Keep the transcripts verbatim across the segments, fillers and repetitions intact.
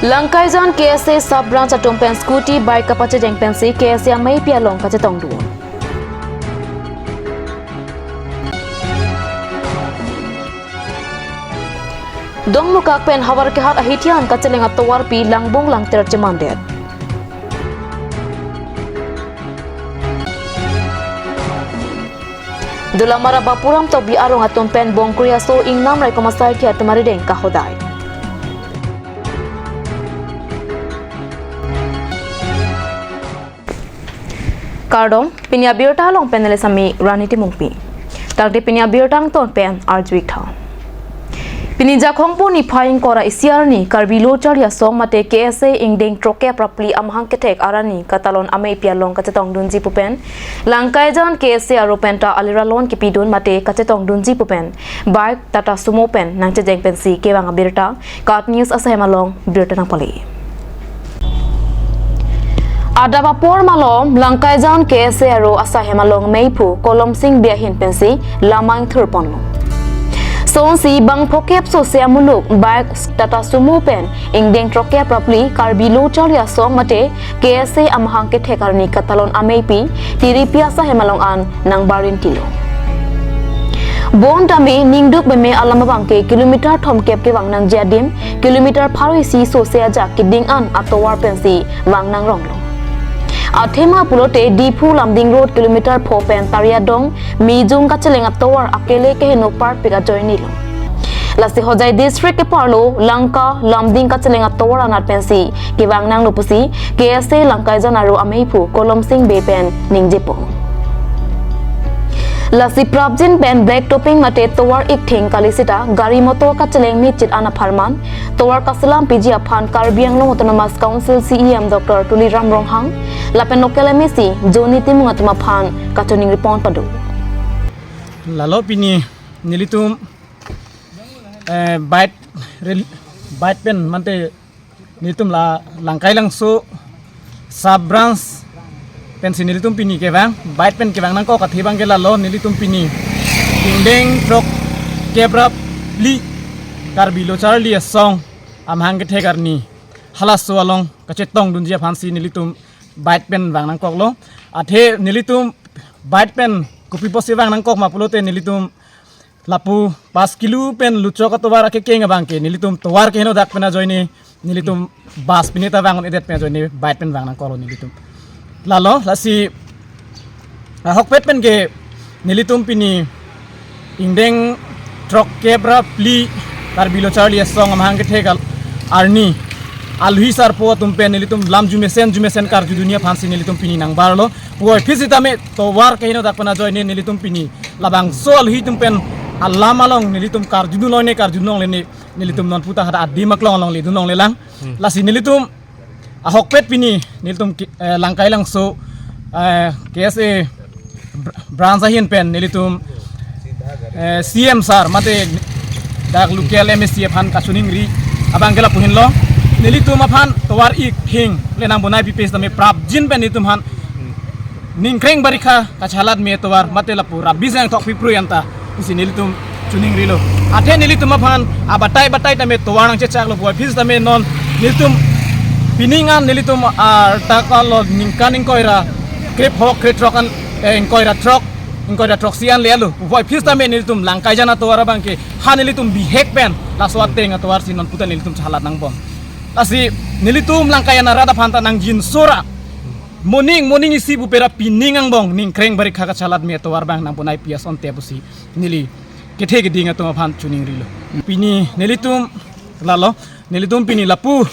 Langkaijan K S A sub branch atum pen scooty bike kapachejeng pensi K S A ameipi along kachetongdun. Dongmukak pen Howraghat ahithi an kacheleng atovarpi langbung langter chemandet. Dolamara Bapuram Tokbi arong atum pen Bongkri aso ingnam raikom asai ke atum arideng kahodai. Kardom, pini abirta along pen neli sami Rani Timungpi. Tangte pini abirta angton pen arju-ik tha. Pini Jakhong pu niphai ingkoi ra isi arni Karbi Lo Charli Asong mate K S A ingdeng throkkep ra phli amahang kethek arni katalon ameipi along kachetongdunji pu pen Langkaijan K S A aro penta aliralon kipidun mate kachetongdunji pu pen bike Tata Sumo pen nangchejeng pensi kevang abirta KAT News asahem along birta nangpale. Adap apor malom Langkaijan K S A aro asahem along meiphu Kolom Sing Bey ahin pensi lamang thurponlo. Sonsi bang phokep sose amuluk bike Tata Sumo pen ingdeng throkkep ra phli Karbi Lo Charli Asong mate K S A amahang kethek arni katalon ameipi tiripi asahem along an nangbarin tilo. Bonta me ningduk meme alam abangke kilometer thomkep kevang nangji adim, kilometer pharo isi sose ajak keding an atovar pensi vang nangronglo. Athema pulote Diphu Lumding Road kilometer pho pen Tariadong, Mijung kacheleng atovar akele keheno parpik ajoinelo. Lasi Hojai district keparlo Langka, Lumding kacheleng atovar anat pensi kevang nanglo pusi K S A Langkaijan aro ameiphu Kolom Sing Bey pen ningjepo. Lasi prapjin pen black topping mate tovar ikthing kali seta gari motor kacheleng mechit an apharman tovar kaselam piji aphan Karbi Anglong Autonomous Council C E M Doctor Tuliram Ronghang lapen local M A C Johnny Timung atum aphan kachiningri pon pado. Lalo pini nelitum eh, bike rel-, bike pen mate nelitum la Langkailangso sub branch pensi nelitum pini kevang, bike pen kevang nangkok athe abangke lalo nelitum pini ingdeng throkkep ra phli Karbi Lo Charli Asong amahang kethek arni halaso along kachetongdunji aphansi nelitum bike pen vang nangkoklo. Athe nelitum bike pen kopi pusi vang nangkok ma pulote nelitum lapu pas kilo pen Luchok atovar akekeng abangke nelitum tovar keheno dak pen ajoine nelitum bus pini ta vang edet pen ajoine bike pen vang nangkoklo nelitum. Lalo lasi ahokpet pen ke nelitum pini ingdeng throkkep ra phli Karbi Lo Charli Asong amahang kethek arni alhi sarpo atum pen nelitum lam jumesen jumesen karjudunji aphansi nelitum pini nangbarlo. Puvoiphit sitame tovar keheno dak pen ajoine nelitum pini labangso alhi atum pen alam along nelitum karjudunlongne karjudunlongle ne nelitum non puta hadak adim aklong along ledunlonglelang. Hmm. Lasi nelitum ahokpet pini nelitum ki-, eh, Langkailangso, eh, K S A br-, branch ahin pen nelitum, eh, C M sir mate dak local M A C aphan kachiningri abangke lapu henlo nelitum aphan tovar ikthing le nangbonai pipe sitame prapjin pen nelitum aphan ningkreng barikha kachehalat me tovar mate lapu Rabi jang thok piprui anta pusi nelitum chiningrilo. Athe nelitum aphan abatai batai tame tovar nangchechaklo puvoiphit tame non nelitum pining an nelitum arta kalo ningkan ingkoi ra krepho krethrok an, eh, ingkoi ra throk ingkoi ra throksi an lelo puvoiphit tame nelitum Langkaijan atovar abangke ha nelitum bihek pen laso ateng atovarsi non puta nelitum chehalat nangbom. Lasi nelitum Langkaijan arat aphan ta nangjinso ra moning moning isi bupera pining angbong ningkreng barikha kachehalat me tovar abang nangbonai pi asonte pusi neli kethe keding atum aphan chiningrilo. Pini nelitum lalo nelitum pini lapu,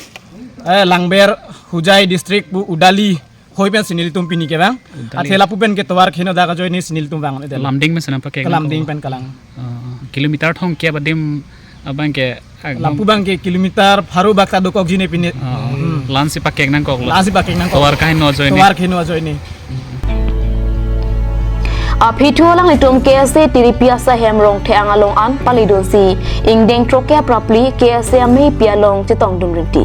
eh, Langber Hojai district pu Udali hoi pensi nelitum pini kevang. Udali. Athe lapu pen ke tovar keheno dak ajoinesi nelitum vang edet. Lumding pen sana pakai. Lumding pen kalang. Oh, kilometer thomkep adim abangke, ah, lapu abangke kilometer pharo bak ta dokokji ne pini. Oh, hmm. Lansi pakek nangkoklo. Lansi pakek nangkok. Tovar keheno ajoine. Tovar keheno ajoine. Aphi thu alanglitum K S A tiripi asahem Rongtheng along an palidunsi ingdeng throkkep ra phli K S A ameipi along chetongdun rinti.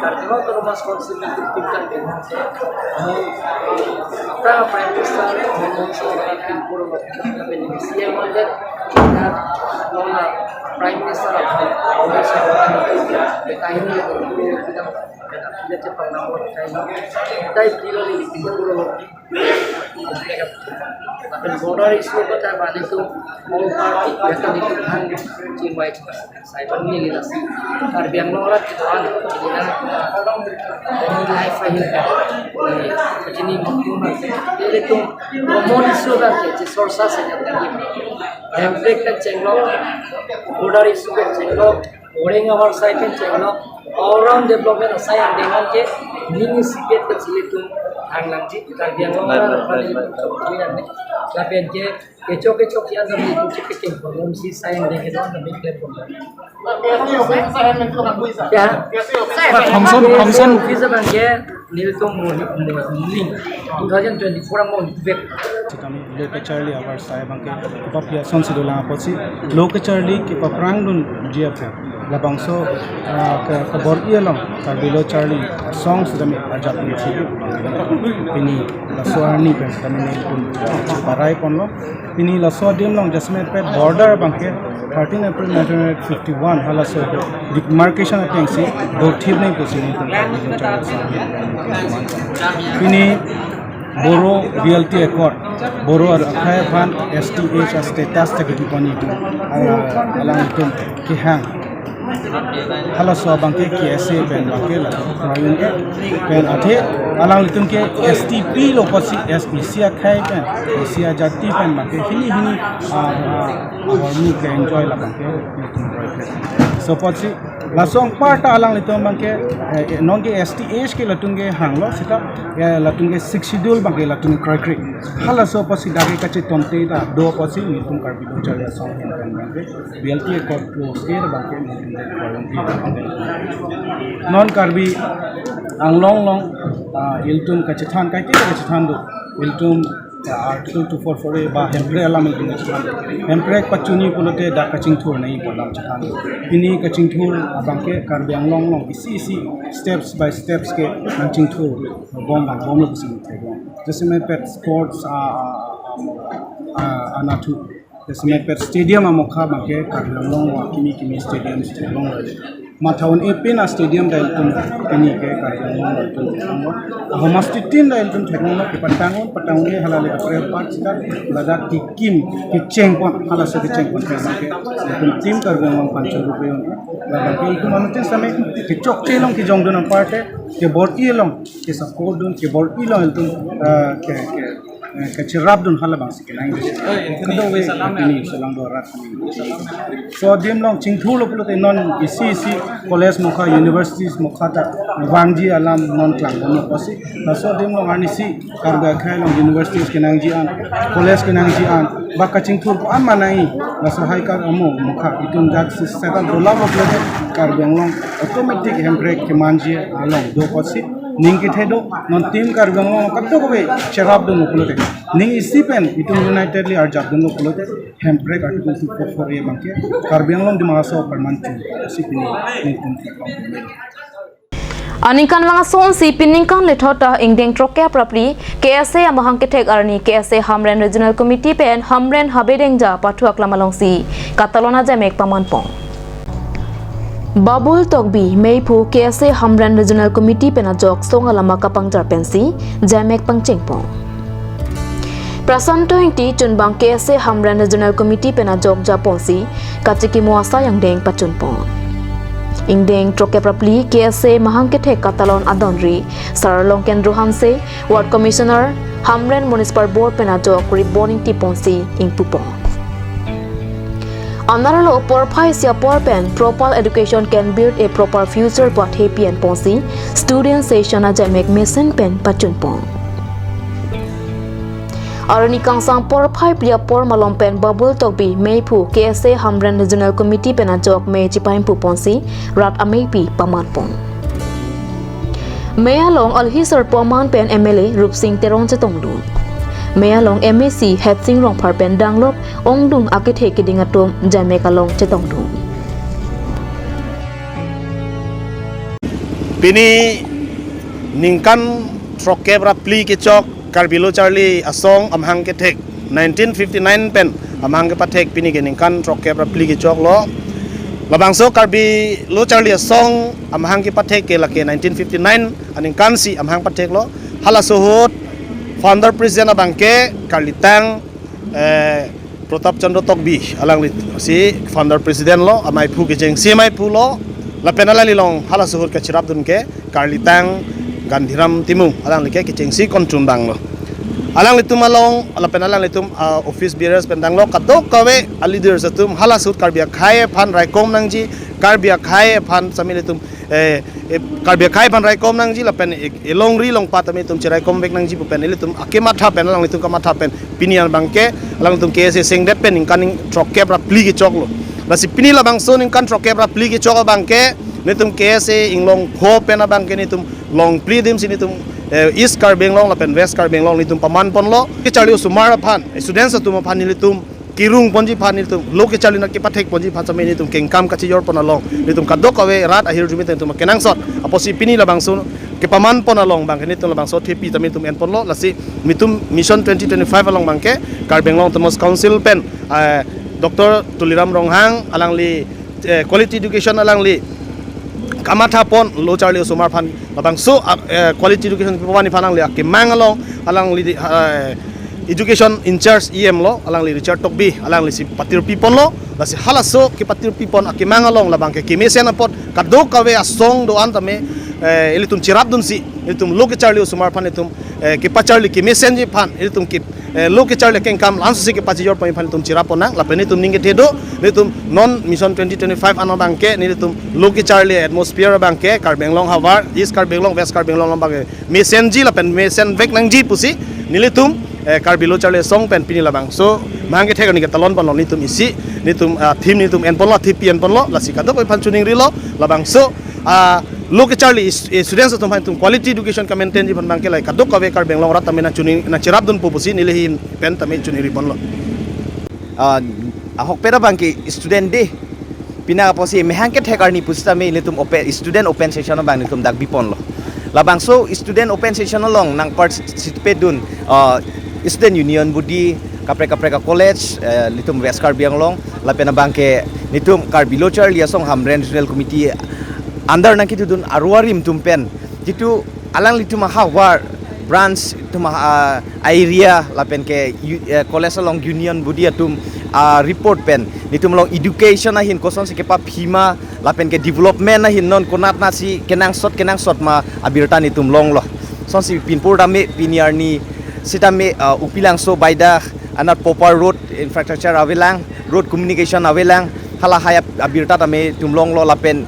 Karbi Anglong Autonomous Council pen tingkan pen, mo, ta Prime Minister Mona Singh Arora pen puro lo, pen ini C M on that, na, nona Prime Minister of Congress, beta ini, beta ini, beta ini, beta ini, lapen border issue ko ta bani tu all party ya ta ni tu han chingvai chingvai sai ban ni lasi Karbi Anglong arat ketuan ini na ini life ahin ka ini mo tu na ilitum common issue kan ke si sorsa se ya ta ni conflict kan chenglok, border issue kan chenglok, orang awar sai kan chenglok, all round development asai yang dengan ke ning isi ke ta si ilitum Ang langji, Karbi Anglong, lapen ke, kechok kechok kian kami itu cek kecil, belum si saya yang dia kita kami klepon. Ya. Thompson, Thompson. Visa bangke nelitum mo mo ning two thousand twenty-four mo bek. Kami lo kacharli avarsai bangke kepapi ason si dolang apotsi lo kacharli kepaprang dunji aphan labangso, ah, ke kebor-i along Karbi lo charli asong sitame ajat ni si pini laso arni pen sitame nelitum parai ponlo. Pini laso adim along jasemet pet border bangke thirteen April nineteen fifty-one halaso demarcation ateng si dothip nangji pusi nelitum Karbi lo charli asong. Pini Boro B L T Accord, Boro akhai aphan S T H status ta kepi pon itum, ah, alangtum kehang. Halaso abangke K S A pen bangke la kroidun ke pen athe alanglitum ke S T P lo apotsi S T C akhai pen, S T C ajati pen bangke hini hini, ah, ah, ahormu ke enjoy labangke nelitum kroikre. So apotsi laso anparta alanglitum bangke, eh, eh, non ke S T H ke latum kehanglo seta, eh, latum ke Sixth Schedule bangke latum kroikre. Halaso apotsi dak ke kachetomte ta do apotsi nelitum Karbi lo charli asong pen bangke B L T Accord close ke bangke nelitum kroidun ke. Non Karbi Anglong along, ah, ilitum kachethan kaike kachethan do. Ilitum, ya, Article two four four A ba Hemprek alam ilitum kachethan. Hemprek pachunji pulote dak kachingthur nangji pu alam chethan. Pini kachingthur abangke Karbi Anglong along isi isi steps by steps ke nangchingthur bom bom lo pusi theklong. Jasemet pet sports, ah, ah, ah, ah, anatthu. Jasemet pet stadium amokha bangke Karbi Anglong along kimi kimi stadium theklong. Matha un-e pin astadium ta ilitum pini ke Karbi Anglong along ilitum theklong. Ahoma City team ta ilitum theklong, kepatang un, patang un-e hala le kaprek part sita ladak kekim kecheng pon, halaso kecheng pon ke bangke ilitum team Karbi Anglong panchor rupe un. Ladak ke ilitum anutin same kechokche along kejongdun anparta, kebor-i along kesupport dun, kebor-i along ilitum, eh, ke, ke, eh, kecherap dun halabangsi kenang. Kedo we pini selang do rat. So adim along chingthurlo pulote non isi isi college mokha, universities mokha ta vangji alam non klangbomlo pusi. Laso adim along arnisi Karbi akhai along universities kenangji an, college kenangji an, ba kachingthur ko-an ma nangji, laso hai kar amo mokha itum jak si setup dolang lo pulote Karbi Anglong automatic Hemprek kemanji along do pusi ning kethe do. Non team Karbi Anglong kadokave cherap dunlo pulote, ning isi pen itum unitedly arjap dunlo pulote Hemprek Article two four four A bangke Karbi Anglong Dima Hasao apharman chun si pini nelitum theklong. Aningkanvang asonsi pen ningkan lethot ta ingdeng throkkep ra phli K S A amahang kethek arni K S A Hamren Regional Committee pen Hamren Habe Dengja pathu aklam alongsi katalon ajaimek pamanpon. Babul Tokbi meiphu K S A Hamren Regional Committee pen ajok song alama kapangjar pensi jaimek pangchengpon. Prasanto Ingti chunbang K S A Hamren Regional Committee pen ajok japonsi kachikimo asai angdeng pachunpon. Ingdeng throkkep ra phli K S A mahang kethek katalon adonri Sarlongkendro Hanse, Ward Commissioner, Hamren Municipal Board pen ajok ribbon ingtiponsi ingpupon. Anarlo porphai isi apor pen proper education can build a proper future pu athe pi-enponsi student session ajaimek mesen pen pachunpon. Arni kangsam porphai phli apor malom pen Babul Tokbi meiphu K S A Hamren Regional Committee pen ajok me chipaipuponsi rat ameipi pamanpon. Me along alhi sarpo aman pen M L A Rupsing Teron chetongdun. Me along M A C Hetsing Rongphar pen danglok ongdung akethe keding atum jaimek along chetongdun. Pini ningkan throkkep ra phli kechok Karbi Lo Charli Asong amahang kethek nineteen fifty-nine pen amahang kepathek pini ke ningkan throkkep ra phli kechoklo. Labangso Karbi Lo Charli Asong amahang kepathek ke lake nineteen fifty-nine aningkansi amahang patheklo. Halaso ahut founder president abangke karlitang, eh, Pratap Chandra Tokbi, alanglisi founder president lo, amaiphu kechengsi amaiphu lo, lapen alanglilong halaso ahut kachirapdun ke karlitang Gandhiram Timung, alangli ke kechengsi konchun danglo. Alanglitum along, lapen alanglitum, ah, office bearers pen tanglo kadokave a leaders atum hala ahut Karbi akhei aphan raikom nangji, Karbi akhei aphan sami ilitum, eh, eh, Karbi akhei aphan raikom nangji, lapen e-, elongri longpat tame itum cheraikom vek nangji pu pen ilitum akematha pen, alanglitum kamatha pen pini abangke alangtum K S A sengdet pen ningkan ning throkkep ra phli kechoklo. Lasi pini labangso ningkan throkkep ra phli kechok abangke nelitum K S A inglong pho pen abangke nelitum longphli adim si nelitum, eh, East Karbi Anglong lapen West Karbi Anglong nelitum paman ponlo. Kecharli osomar aphan, students atum aphan nelitum kirung ponji aphan nelitum, lo kecharli nat kepathek ponji aphan sami nelitum kengkam kachijor pon along nelitum kadokave rat ahirjume atum kenangsot apotsi pini labangso kepaman pon along abangke nelitum labangso thepi tame nelitum en ponlo. Lasi nelitum Mission twenty twenty-five along abangke Karbi Anglong Autonomous Council pen, eh, Doctor Tuliram Ronghang alangli, eh, quality education alangli kamatha pon lo charli osomar aphan labangso, ah, eh, quality education pon aphan alangli akemang along alangli di, eh, education in charge E M lo alangli Richard Tokbi alanglisi patirpi ponlo. Lasi halaso kepatirpi pon akemang along labangke kemesen apot kadokave asong do-an tame, eh, ilitum cherapdunsi ilitum lo kecharli osomar aphan ilitum, eh, kepacharli kemesenji aphan ilitum ke eh, lo kecharli kengkam la-ansi kepachijor ponji aphan nelitum cherap ponnang, lapen nelitum ning kethe do, nelitum non Mission twenty twenty-five ano abangke nelitum lo kecharli atmosphere abangke Karbi Anglong havar, East Karbi Anglong, West Karbi Anglong abangke mesenji lapen mesen vek nangji pusi nelitum, eh, Karbi Lo Charli Asong pen pini labangso mahang kethek arni ketalon ponlo nelitum isi, nelitum, ah, theme nelitum en ponlo, thepi en ponlo, lasi kadokave aphan choningrilo, labangso, ah, lo kecharli is-, eh, students atum aphan itum quality education kamaintainji aphan abangke lahai kadokave Karbi Anglong arat tame nangchoni nangcherapdunpo pusi neli ahin pen tame choningri ponlo. Ah, ahokpet abangke student day. Pini apotsi mahang kethek arni pusitame nelitum open, student open session abang nelitum dak bi ponlo. Labangso student open session along nang participate dun, ah, student union body, kaprek kaprek a-college, eh, nelitum West Karbi Anglong, lapen abangke nelitum Karbi Lo Charli Asong Hamren Regional Committee under nangketudun aru arim atum pen, jitu alanglitum ahavar branch atum a, a-area lapen ke u-, eh, college along union body atum, ah, report pen nelitum along education ahin kosonsi kepaphima lapen ke development ahin non konatnasi kenangsot kenangsot ma abirta nelitum longlo. Lasonsi pinpur tame pini arni sitame, ah, Upilangso Baida anat proper road infrastructure avelang, road communication avelang, halahai ab-, abirta tame nelitum longlo lapen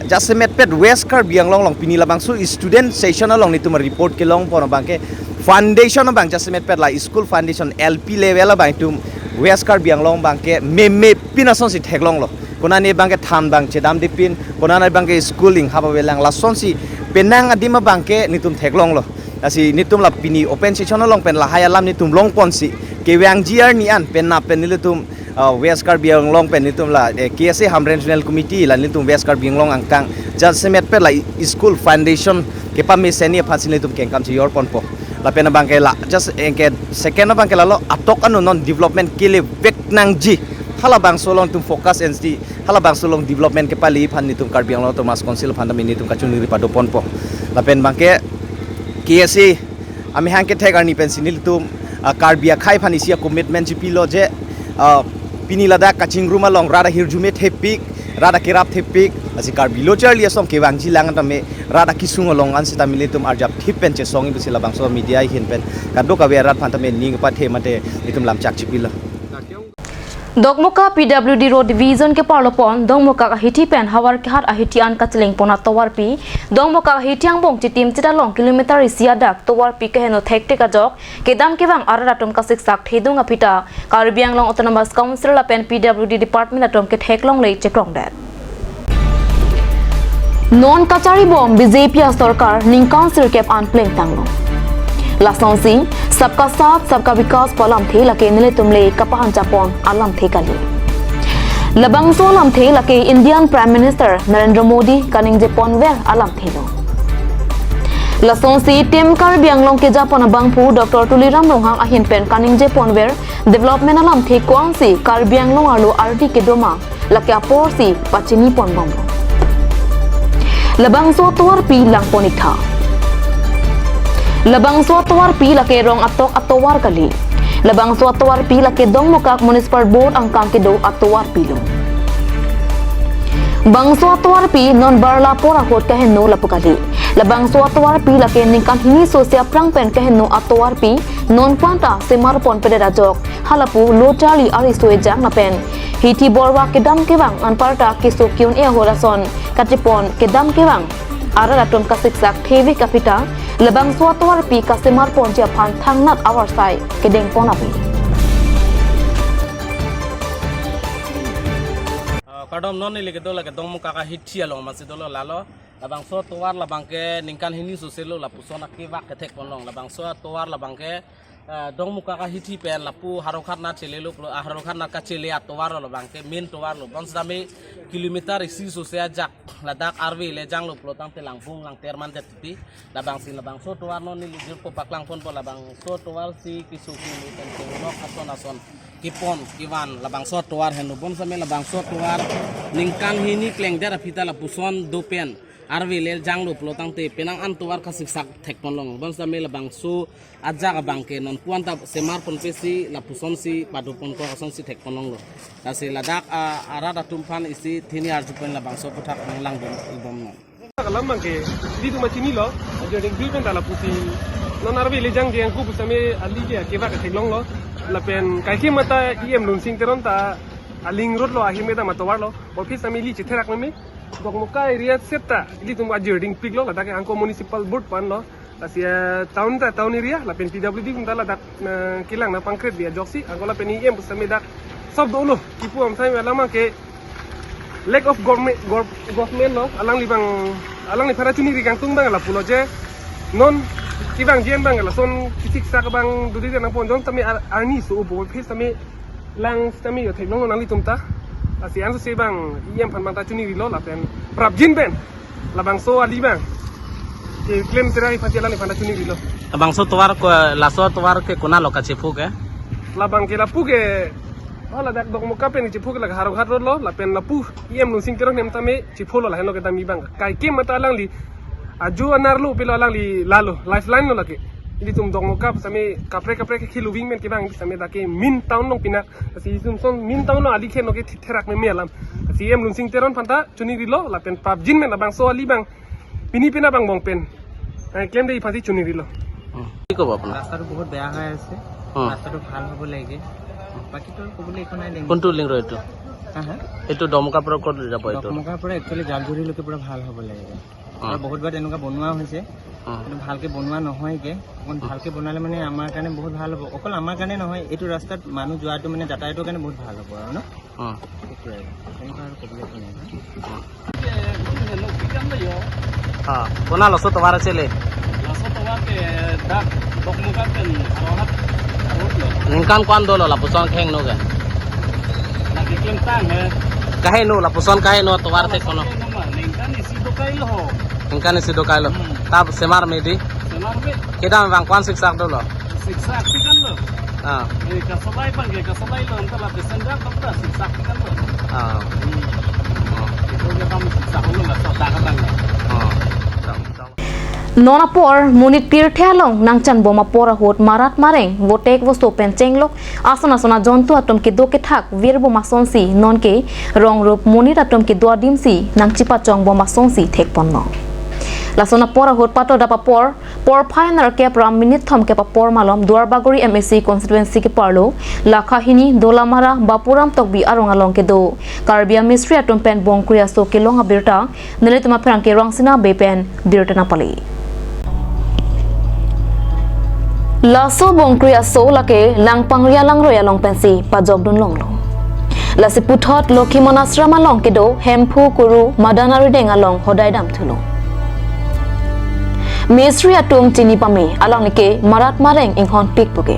jasemetpet West Karbi Anglong along pini labangso student session along nelitum report kelong pon abangke foundation abang jasemetpet la school foundation L P level abang itum West Karbi Anglong abangke meme pin asonsi theklonglo. Konane abangke than abang chedamde pin, konane abangke school inghap avelang lasonsi penang adim abangke nelitum theklonglo. Lasi nelitum la pini open session along pen lahai alam nelitum long ponsi kevangji arni an penap pen nelitum, ah, West Karbi Anglong pen nelitum la, eh, K S A Hamren Regional Committee la nelitum West Karbi Anglong angkang jasemetpet la school foundation kepamesenji aphansi nelitum kengkam chijor ponpo. Lapen abangke la just, eh, ke second abangke lalo atok ano non development kele vek nangji. Halabangso along itum focus ensi halabangso along development kepali aphan nelitum Karbi Anglong Autonomous Council aphan tame nelitum kachoningri pado ponpo. Lapen abangke K S A amahang kethek arni pensi nelitum, ah, Karbi akhei aphan isi a-commitment chipilo je, ah, pini ladak kachingrum along rat ahirjume thepik, rat akerap thepik, lasi Karbi Lo Charli Asong kevangji lang tame rat akesung along an sitame nelitum arjap thip pen chesongji pusi labangso media ahin pen kadokave arat aphan tame ning pathe mate nelitum lamchak chipilo. Dokmoka P W D Road Division keparlo pon Dokmoka ahithi pen Havar Kehat ahithi an kacheleng pon atovarpi, Dokmoka ahithi angbong chitim chita long kilometer isi adak tovarpi keheno thektik ajok kedam kevang arat atum kasiksak thedung aphi ta Karbi Anglong Autonomous Council lapen P W D Department atum kethek longle chekrongdet. Non kacharibom B J P asorkar ningkan sirkep an plengtanglo. Lasonsi Sabka Saath Sabka Vikas pu alamthe lake nelitum le kapahan chapon alamthe kali. Labangso alamthe lake Indian Prime Minister Narendra Modi kaningje ponver alamthe lo. Lasonsi tem Karbi Anglong kejapon abangphu Doctor Tuliram Ronghang ahin pen kaningje ponver development alamthe ko-ansi Karbi Anglong arlo ardi kedoma lake aporsi pachini ponbomlo. Labangso atovarpi langpon-iktha. Labangso atovarpi lake rong atok atovar kali. Labangso atovarpi lake Dokmoka Municipal Board angkang kedo atovarpi lo. Bangso atovarpi non barla apor ahut kaheno lapu kali. Labangso atovarpi lake ningkan hini sose aphrang pen keheno atovarpi, non puanta semar ponpedet ajok, halapu lo charli ariso ejang lapen hithi borwa kedam kevang anparta keso ke-un-e ahut ason kachepon kedam kevang arat atum kasiksak thevek aphi ta labangso atovarpi kasemar ponji aphan thangnat avarsai kedengpon ave. Ah, kardom, non neli kedo lake Dongmukak ahithi along masi dolo lalo. Labangso tovar labangke ningkan hini sose lo lapuson akevak kethekponlong. Labangso tovar labangke, eh, Dongmukak ahithi pen lapu Howraghat nat chelelo pulo, ah, Howraghat nat kachele atovar lo labangke, main tovar lo. Bonsitame kilometer isi sose ajak ladak arve le janglo pulo tangte langbung langter mandet titi. Labangsi labangso tovar non neli jirpo paklangponpo, labangso tovarsi keso ke-un-e pen kenok ason ason kepon kevan labangso tovar henlo. Bonsitame labangso tovar ningkan hini plengdet aphi ta lapuson do pen arve le janglo pulo tangte penang an tovar kasiksak thekponlong. Bonsitame labangso ajak abangke non puanta semar ponpesi lapusonsi padoponkok asonsi thekponlonglo. Lasi ladak, ah, arat atum aphan isi thini arjupon labangso aphuthak nanglangdun ibomnon. Alam abangke, ilitum chinilo, ajo ding dui pen ta lapusi. Non arve le jangde angku pusitame ali ke akevak theklonglo. Lapen kaike mata E M Lunsing Teron ta a-link road lo, ahim edam atovar lo. Office ami ili chetherak meme. Dokmoka area seta, ilitum ajo dingpiklo, ladak ke angko municipal board pen lo. Lasi, eh, town ta town area, lapen P W D pen ta ladak, eh, kelang nangpangkret bi ajoksi, angko lapen E M pusitame dak sob dolo, kipu amsai alam abangke lack of government, gov-, government lo, alangli abang, alangliphan ta choningri kangtung abang lapulo je, non kevangji an abang lason kesiksak abang dodi nangpon jongtame ar-, arni so ubo phis tame lang sitame jo theklonglo nanglitum ta. Lasi ansose abang E M aphan abang ta choningrilo lapen prapjin pen labangso ali abang keklem tera iphan chelang iphan ta choningrilo. Labangso tovar ko, laso tovar ke konatlo kachepho ke? Labangke lapu ke, oh, ladak Dokmoka pen chepho ke la Howraghat road lo, lapen lapu E M Lunsing Teron ahem tame chepholo lahenlo kedam abang. Kaike mata alangli ajo anerlo pulo alangli lalo, lifeline lo lake. Ilitum Dokmoka sitame kaprek kaprek ke kiluving men kevang sitame dak ke main town along pinak. Lasi ilitum ason main town along ali khenlo ke therak meme alam. Lasi E M Lunsing Teron aphan ta choningrilo lapen prapjin pen labangso ali abang pini pina abang bong pen, eh, klemde iphan si choningrilo. Hmm. কি ক'ব আপোনাৰ? ৰাস্তাটো বহুত বেয়া হৈ আছে। Hmm. ৰাস্তাটো ভাল হ'ব লাগে। বাকীতো আৰু ক'বলৈ একো নাই, ডেংগু। কোনটো লিংক ৰ'ড এইটো? হা, হা? এইটো দমকা পৰা ক'ত যাব এইটো? দমকাৰ পৰা একচুৱেলি জালজুৰিলৈকে পুৰা ভাল হ'ব লাগে। Hmm. আৰু বহুতবাৰ তেনেকুৱা বনোৱা হৈছে, hmm, কিন্তু ভালকে বনোৱা নহয়গে। অকণ, hmm, ভালকে বনালে মানে আমাৰ কাৰণে বহুত ভাল হ'ব, অকল আমাৰ কাৰণে নহয়, এইটো ৰাস্তাত মানুহ যোৱাটো মানে যাতায়াতৰ কাৰণে বহুত ভাল হ'ব আৰু ন। Hmm. সেইটোৱে আৰু। তেনেকুৱা আৰু ক'বলৈ একো নাই। Hmm. Ah, konatlo laso tovar chele? Laso tovar ke dak Dokmoka pen Howraghat road lo. Ningkan ko-an dolo lapuson keheno ke? Lagi klem tang he. Kaheno lapuson kaheno tovar thekponlo? Ningkan isi dokai lo ho. Ningkan isi dokai lo. Hmm. Ta semar me dei? Semar me. Kedam abang ko-an siksak dolo? Siksak si kan lo. Ah. Eh, kasolai abangke, kasolai lo, anta la pesendak abang ta siksak si kan lo. Ah. Hmm. Oh. Itu dia kan siksak lo, nggak tahu tak kan lo. Oh. Non apor monit pirthe along nangchanbom apor ahut marat mareng, votek voso pen chenglok, ason ason ajontu atum kedo kethak virbom asonsi nonke rong rup monit atum kedo adimsi nangchipachongbom asonsi thekponlo. Lason apor ahut patodap apor porphai nerkep ra minit thomkep apor malom Duarbagori M A C constituency keparlo lakha hini Dolamara Bapuram Tokbi arong along kedo Karbi amistri atum pen Bongkri aso kelong abirta nelitum apherangke Rangsina Bey pen birta nangpale. Laso Bongkri aso lake Langpangria Langroi along pensi pajokdun longlo. Lasi puthot Lokhimon Ashram along kedo Hemphu Kuru Madan arideng along hodai damthulo. Mistri atum chini pame, alangli ke marat mareng inghonpik puke.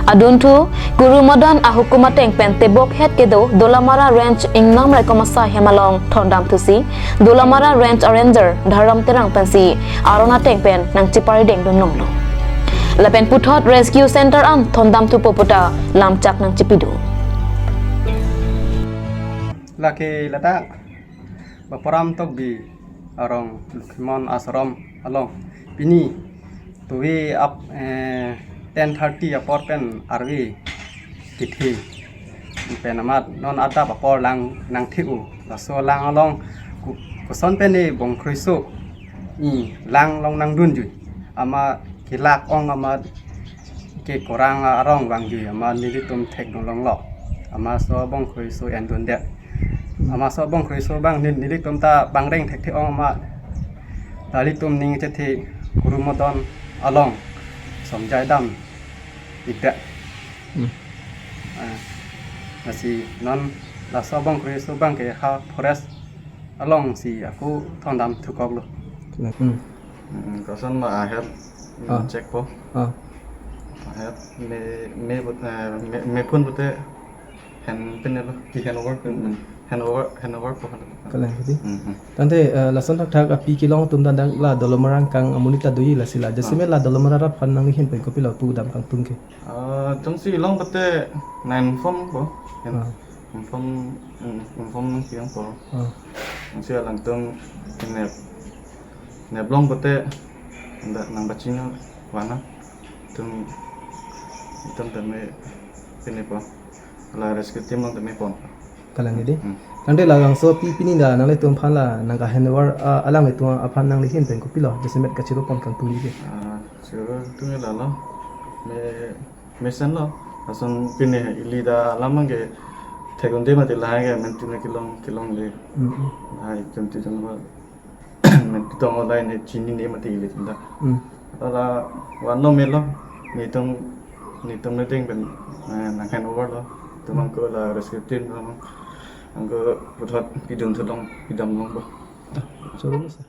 Adunthu, Kuru Madan ahukum ateng pen tebok het kedo Dolamara Range ingnam raikom asai hem along thondamthusi, Dolamara Range Ranger Dharam Terang pensi aron ateng pen nangchiparideng dun longlo. Lapen puthot Rescue Center an thondamthupo puta lamchak nangchipidun. Lake ladak Bapuram Tokbi arong Lokhimon Ashram along pini tuwi ap, eh, ten thirty apor pen arve kethe pen amat non adap apor lang nangthe-o. Laso lang along ku-, koson pen e Bongkri aso Hmm, lang long nangdunjui. Amat kelak ong amat ke korang arong vangjui amat nelitum thekdun longlo. Amat so bongkroi so endundet. Amat so bongkroi so bang nel-, nelitum ta bangreng thekthe ong amat. Nelitum ning chethe Kurumodon along somjai dam ikdet. Hmm. Ah, lasi non laso bongkroi so bang ke ha forest alongsi ako thondam thukoklo. Hmm. Hmm, koson ma aher, hmm, ah, check po. Ah. Aher me, me put-, eh, me, me phone pute hand pin lo, ki hand over pin, hmm, hand over, hand over po. Kalang hidi. Hmm, hmm. Tangte, eh, lason thakthak api kelong atum tangte la Dolamara angkang amonit ta doji lasi la. Jasemet, ah, la Dolamara rat aphan nangli ahin pen kopilo pudam kangtung ke? Ah, jongsi long pute nang inform po. Hen-, ah, inform, mm, inform nangsi ong po. Ah. Jongsi alangtum nep, nep long pute nda nang bachino wana. Tum, tum tame pini po. La rescue team long tame pon. Kalang hidi. Hmm. Tangte labangso api pini la nanglitum aphan la nang ka hand over, ah, alanglitum aphan nangli ahin pen kopilo? Jasemet kachiro pon kangtungji ke. Ah, chiro tungji lalo. Me, mesenlo. Lason pini ili ta alam ke thekdunde mati lahai ke mentu ne kelong, kelongle. Hmm, hmm. Lahai jumti jumlo. Mentu tong olai ne chinine mati ili ta. Hmm. Lala vanlo melo. Netum, netum ne ding pen, eh, nang hand over lo. Tum angko la rescue team lo. Angko puthot pidun thulong, pidam long bo. Choro sir.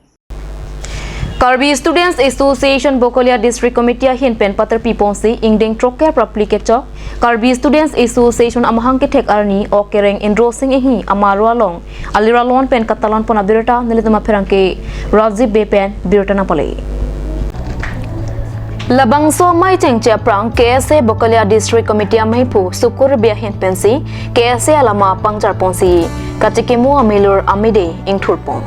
Karbi Students Association Bokolia District Committee ahin pen patar piponsi ingdeng throkkep ra phli kechok Karbi Students Association amahang kethek arni ok kereng Indro Sing Enghi amaro along alira lon pen katalon pon abirta nelitum apherangke Rajib Bey pen birta nangpale. Labangso amei chengche aphrang K S A Bokolia District Committee ameiphu Sukur Bey ahin pensi K S A alama pangjar ponsi kachekimo amelur amede ingthur pon.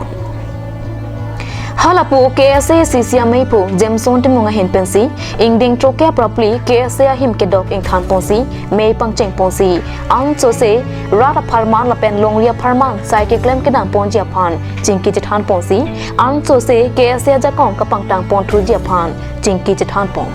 Halapu K S A C C ameiphu Jameson Timung ahin pensi ingdeng throkkep ra phli K S A ahim kedok ingthan ponsi mei pangcheng ponsi ansose rat apharman lapen longri apharman sai keklem kedam ponji aphan chingki chethan ponsi ansose K S A ajakong kapangtang pon thuji aphan chingki chethan pon.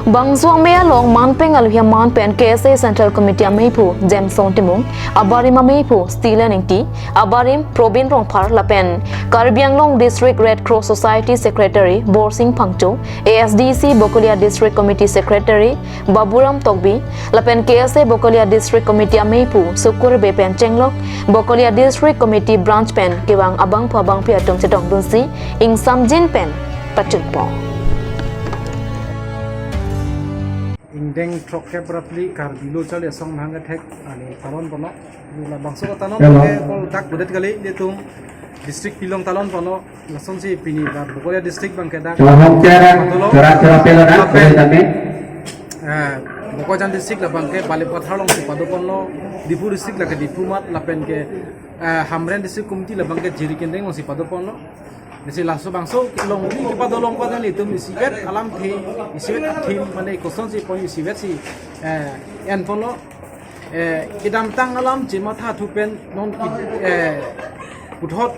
Bangso amei along manpeng alohi aman pen K S A Central Committee ameiphu Jameson Timung, abarim ameiphu Stilen Ingti, abarim Probin Rongphar lapen Karbi Anglong District Red Cross Society Secretary Borsing Phangcho, A S D C Bokolia District Committee Secretary Baburam Tokbi, lapen K S A Bokolia District Committee ameiphu Sukur Bey pen chenglok Bokolia District Committee Branch pen kevang abangphu abangphi atum chetongdunsi ingsamjin pen pachunpo. Ingdeng throkkep ra phli Karbi Lo Charli Asong amahang kethek arni talon ponlo. Labangso talon, hello, ke kol dak budet kali, netum district pilong talon ponlo. Lasonsi pini ba Bokolia district abangke dak. Chora hom chora, patolo. Chora chora pelo dak, lapen, boleh kami. Eh, Bokajan district labangke Balipathar alongsi pado ponlo, Diphu district lake Diphu Mart lapen ke, eh, Hamren district committee labangke Jirikindeng alongsi pado ponlo. Lasi laso bangso longri kepado long pada netum isivet alamthe, isivet thim mane kosonsi pon isivetsi, eh, en ponlo. Eh, kedamtang alam chematha thu pen non ki, eh, puthot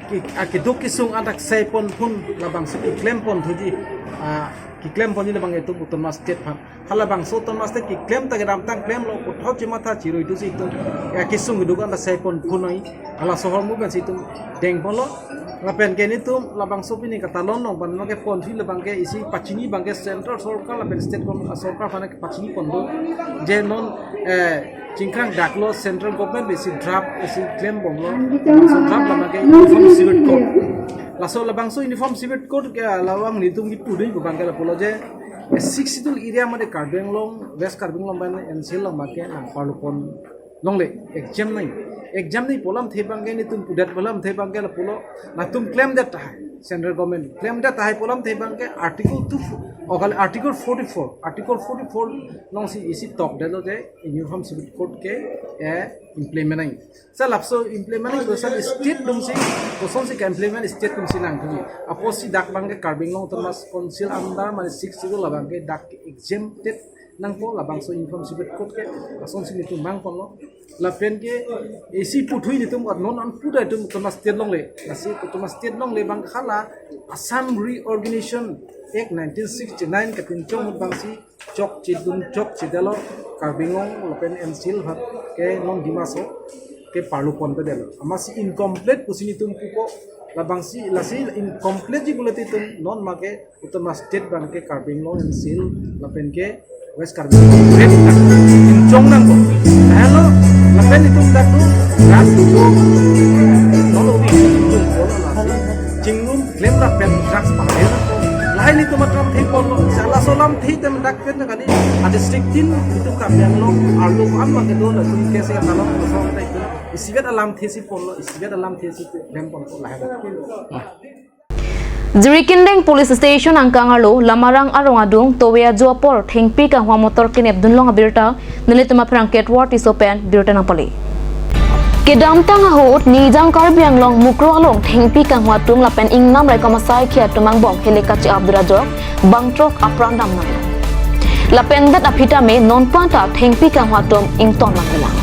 ki, ah, keduk kesung adak sai pon phun labangso keklem pon thuji, ah, keklem ponji labang itum autonomous state aphan. Halabangso autonomous state keklem ta kedamtang klemlo, puthot chematha chiroi thusi itum, eh, kesung keduk adak sai pon phun noi. Halaso ahormu pensi itum deng ponlo. Lapen ke netum labangso pini katalon long ban ke ponthu labangke isi pachini abangke central sorkar lapen state government sorkar aphan ke pachini pon do. Je non, eh, chingkrang daklo central government besi draft isi klem bomlo. Labangso draft labangke Uniform Civil Code. Laso labangso Uniform Civil Code ke labang netum kipu dei abangke lapulo je, eh, Sixth Schedule area mate Karbi Anglong, West Karbi Anglong pen N C labangke nangparlo pon longle, exam nai. Exam nai pu alamthe abangke netum pudet pu alamthe abangke lapulo, latum klemdet tahai. Central government klemdet tahai pu alamthe abangke Article two, oh, kali Article forty-four. Article forty-four alongsi isi tokdetlo je Uniform Civil Code ke, eh, implement nai. Sa lapuson implement nai, koson state atumsi, kosonsi ke-implement state atumsi nangthuji. Apotsi dak abangke Karbi Anglong Autonomous Council under mane Sixth Schedule labangke dak exempted nangpo, labangso uniform civil code ke lasonsi nelitum mangponlo. Lapen ke isi puthot nelitum non an puda itum autonomous state longle. Lasi autonomous state longle abang ke hala Assam Reorganization Act nineteen sixty-nine kepinchong ahut abangsi chokchedun chokchedetlo Karbi Anglong lapen N C Hills aphan ke non Dima Hasao ke parlu ponpedetlo. Amatsi incomplete pusi nelitum pupo, labangsi lasi incomplete ji pulote itum non make autonomous state abang ke Karbi Anglong, N C Hills lapen ke West Karbi Anglong. Pinchong nangpo. Helo, lapen itum dak tu, dak tu, non uri itum polo lasi. Chingrum klem rap pen drugs pakai. Lahai nelitum atram thek ponlo. Sala solam thek tem dak pen kali. A district tin itum Karbi Anglong arlo am abang kedo latum ke se kalau kosong ta itum. Isivet alam thesi ponlo, isivet alam thesi klem ponlo lahai. Jirikindeng Police Station angkang arlo Lamarang arong adung towe ajo apor thengpi kanghwa motor kenepdunlong abirta nelitum aphrang Ketwar Tisso pen birta nangpale. Kedamtang ahut Nijang Karbi Anglong Mukroh along thengpi kanghwa atum lapen ingnam raikom asaikhi atum angbong hile kachi-ap dun ajok bangthrok apran damnang. Lapen det aphi tame nonpanta thengpi kanghwa atum ington nangkelang.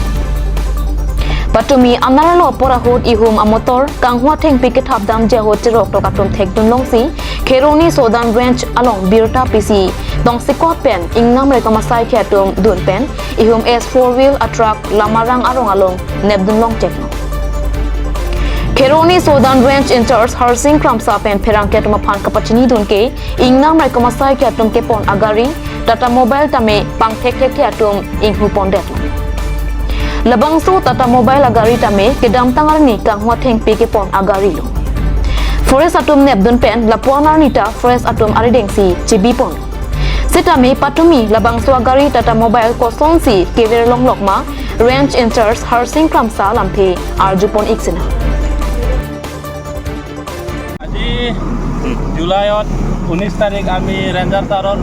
Patumi anerlo apor ahut ihum amotor kanghwa thengpi kethap damji ahut cheroktok atum thekdunlongsi Kheroni Sodan Range along birta pisi tongsekot pen ingnam raikom asaikhi atum dun pen ihum S four wheel atruck Lamarang arong along nepdunlong cheklo. Kheroni Sodan Range in-charge Harsing Kramsa pen pherangke atum aphan kapachinidun ke ingnam raikom asaikhi atum kepon agari Tata Mobile tame pangthekthekthe atum inghu pondetlo. Labangso Tata Mobile agari tame kedamtang arni kanghwa thengpi kepon agarilo. Forest atum nepdun pen lapuan arni ta forest atum aridengsi chibipon. Sitame patumi labangso agari Tata Mobile kosonsi kever longlok ma Range in-charge Harsing Kramsa lamthe arjupon-ik sinang. আজি জুলাইত ঊনৈশ তাৰিখ আমি ৰেঞ্জাৰ ছাৰৰ,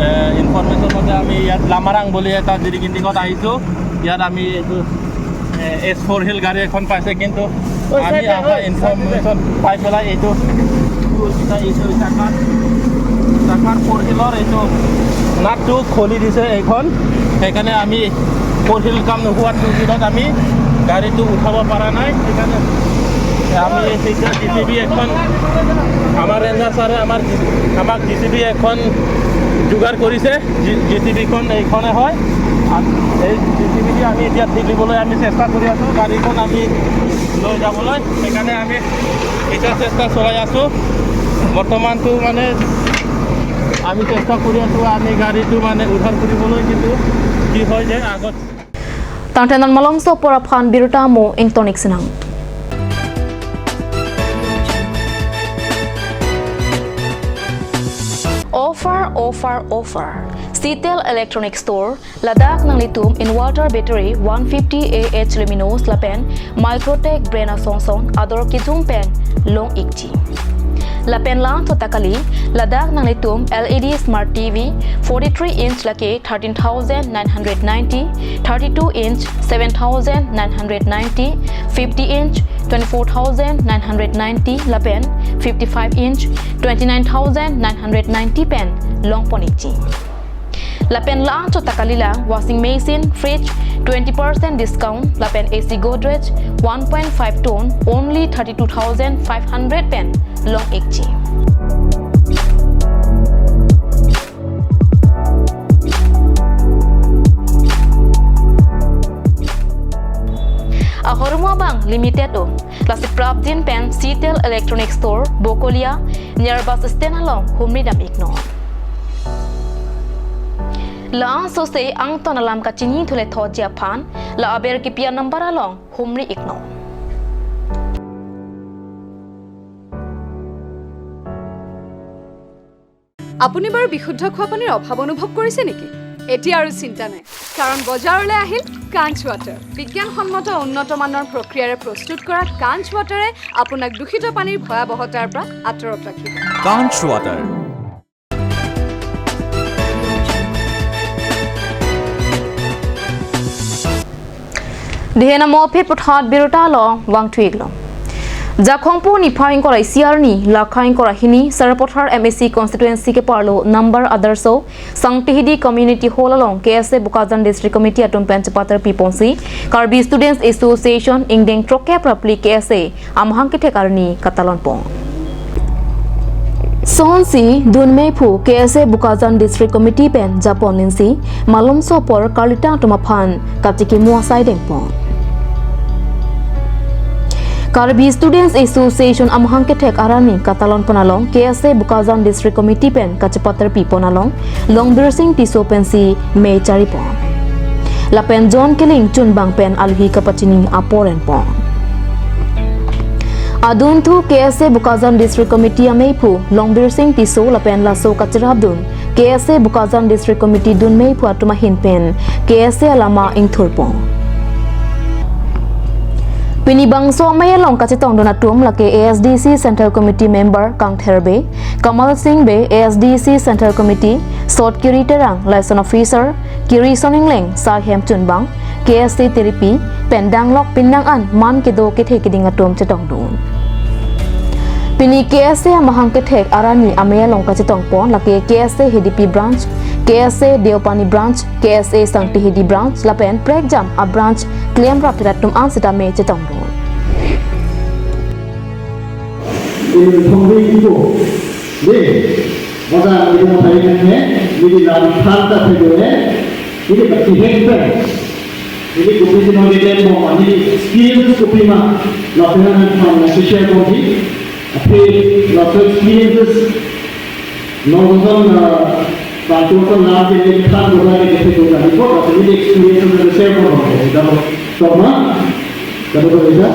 এ, ইনফৰমেশ্যন মতে আমি ইয়াত লামাৰাং বুলি এটা জিৰিকিন্দিঙত আহিছোঁ। ইয়াত আমি এইটো, এ, এছ ফ'ৰ হিল গাড়ী এখন পাইছে, কিন্তু আমি অহা ইনফৰমেশ্যন পাই পেলাই এইটো, এইটো চাকাৰ, চাকাৰ ফ'ৰ হিলৰ এইটো নাটটো খুলি দিছে এইখন। সেইকাৰণে আমি ফ'ৰ হিল কাম নোহোৱাত টু হিলত আমি গাড়ীটো উঠাব পৰা নাই। সেইকাৰণে আমি এতিয়া জে চি বি এখন, আমাৰ ৰেঞ্জাৰ ছাৰে আমাৰ, আমাক জে চি বি এখন যোগাৰ কৰিছে। জে চি বিখন এইখনে হয়। আৰু এই জে চি বি দি আমি এতিয়া ঠেলিবলৈ আমি চেষ্টা কৰি আছোঁ, গাড়ীখন আমি লৈ যাবলৈ। সেইকাৰণে আমি এতিয়া চেষ্টা চলাই আছোঁ। বৰ্তমানটো মানে আমি চেষ্টা কৰি আছোঁ, আমি গাড়ীটো মানে উদ্ধাৰ কৰিবলৈ, কিন্তু কি হয় যে আগত Tangte non malomso apor aphan birta mo ington-ik sinang. Offer, offer, offer. Sitel Electronic Store ladak nanglitum inverter battery one fifty A H luminous lapen Microtech brand asong song ador kejum pen long-ikji. Lapen la-anchot ta kali, ladak nanglitum L E D Smart T V forty-three inch lake thirteen thousand nine hundred ninety, thirty-two inch seven thousand nine hundred ninety, fifty inch twenty-four thousand nine hundred ninety lapen fifty-five inch twenty-nine thousand nine hundred ninety pen longpon-ikji. Lapen la-anchot ta kalilang washing machine, fridge twenty percent discount lapen A C Godrej one point five ton only thirty-two thousand five hundred pen long-ikji. Ahormu abang limited o. Lasi prapjin pen Sitel Electronic Store, Bokolia, near bus stand along humri dam-iknon. La-anchot se angton alam kachinithule thotji aphan, la aber kipi a-number along humri-iknon. আপুনি বাৰু বিশুদ্ধ খোৱা পানীৰ অভাৱ অনুভৱ কৰিছে নেকি? এতিয়া আৰু চিন্তা নাই, কাৰণ বজাৰলৈ আহিল কাঞ্চ ৱাটাৰ। বিজ্ঞানসন্মত উন্নত মানৰ প্ৰক্ৰিয়াৰে প্ৰস্তুত কৰা কাঞ্চ ৱাটাৰে আপোনাক দূষিত পানীৰ ভয়াৱহতাৰ পৰা আঁতৰত ৰাখিব। Kanch Water. Dihena mophi puthat birta along vangthu-iklo. Jakhongpo niphai ingkoi ra isi arni, lakha ingkoi ra hini, Sarupathar M A C constituency keparlo number Adarsho Sangtihidi Community Hall along K S A Bokajan District Committee atum pen chepatar piponsi Karbi Students Association ingdeng throkkep ra phli K S A amahang kethek arni katalon pon. Sonsi dun meiphu K S A Bokajan District Committee pen japon insi malomso apor karlitang atum aphan kachikimo asai dengpon. Karbi Students Association amahang kethek arni katalon pon along K S A Bokajan District Committee pen kachepatar pipon along Longbirsing Tisso pensi mei charipon. Lapen John Killing chunbang pen alohi kapachini apor enpon. Adunthu K S A Bokajan District Committee ameiphu Longbirsing Tisso lapen laso kacherapdun K S A Bokajan District Committee dun meiphu atum ahin pen K S A alama ingthurpon. Pini bangso amei along kachetongdun atum lake A S D C Central Committee member Kangther Bey, Kamal Singh Bey, A S D C Central Committee, Sot Kiri Terang, Liaison Officer, Kiri Soningleng, Sarhem Chunbang, K S A Tiripi, pen danglok pinang an man kedo kethe keding atum chetongdun. Pini K S A amahang kethek arni amei along kachetongpon lake K S A Hidipi branch, K S A Deopani branch, K S A Sangtihidi branch, lapen prekjam a branch klemrap atum an sitame chetongdun. Ini pembuat itu, deh, maka ini mau tanya nih, ini dalam kata kedua, ini berarti hebat. Ini kopi sih mau jadi mau, ini experience kopi mah, laporan yang mau share kopi, tapi laporan experiences nonton, eh, bantu kan nanti ini kan bukan ini kita juga report, tapi ini experience yang saya mau, kita mau sama, kita mau kerja,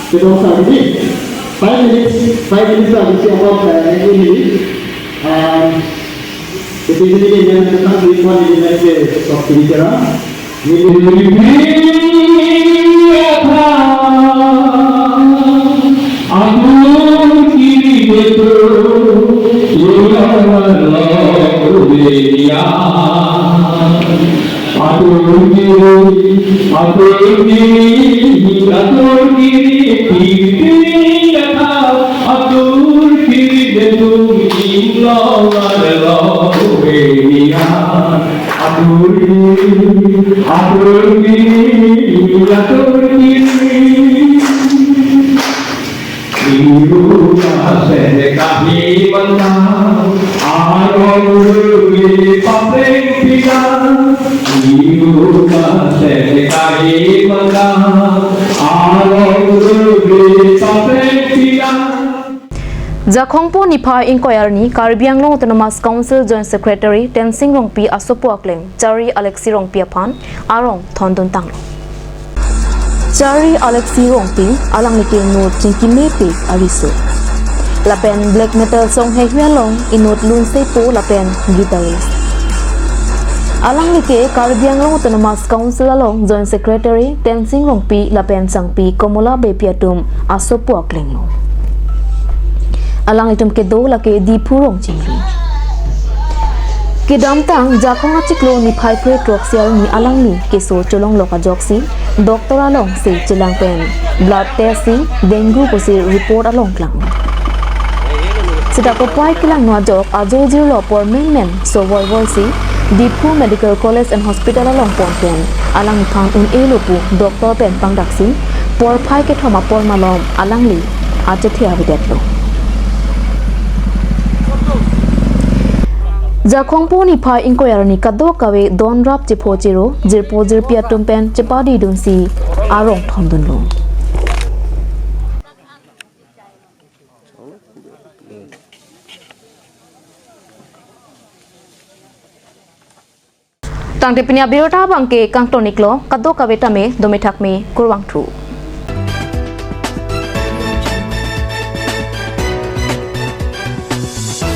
kita mau sama ini. Five minutes, five minutes lagi siapa saya ini. Ah, jadi ini yang kita berikan ini nanti waktu bicara. Jakhongpo niphai ingkoi arni Karbi Anglong Autonomous Council Joint Secretary Tensing Rongpi asopo akleng Chari Alexi Rongpi aphan arong thondun tanglo. Chari Alexi Rongpi alangli ke inut chingki mepik ariso. Lapen black metal song heihui along inut lunsepo lapen guitarist. Alangli ke Karbi Anglong Autonomous Council along Joint Secretary Tensing Rongpi lapen sangpi Komola Beypi atum asopo aklenglo. Alanglitum kedo lake Diphu rong chingri. Kedamtang Jakhong achiklo niphai krethrok isi arni alangli keso cholonglok ajoksi doctor along si chelang pen blood test si dengue pusi report along klang. Seta kopai kelangno ajok ajo jirlo apor menmen so voivoi si Diphu Medical College and Hospital along pon pen alangphan un-elo pu doctor pen pangdaksi porphai kethom apor malom alangli achethe avedetlo. Jakhongpo niphai ingkoi arni kadokave donrap chepho chero jirpo jirpi atum pen chepadidunsi arong thondunlo. Tangte pini abirta abangke kangtoniklo, kadokave tame dome thakme, kurvangthu.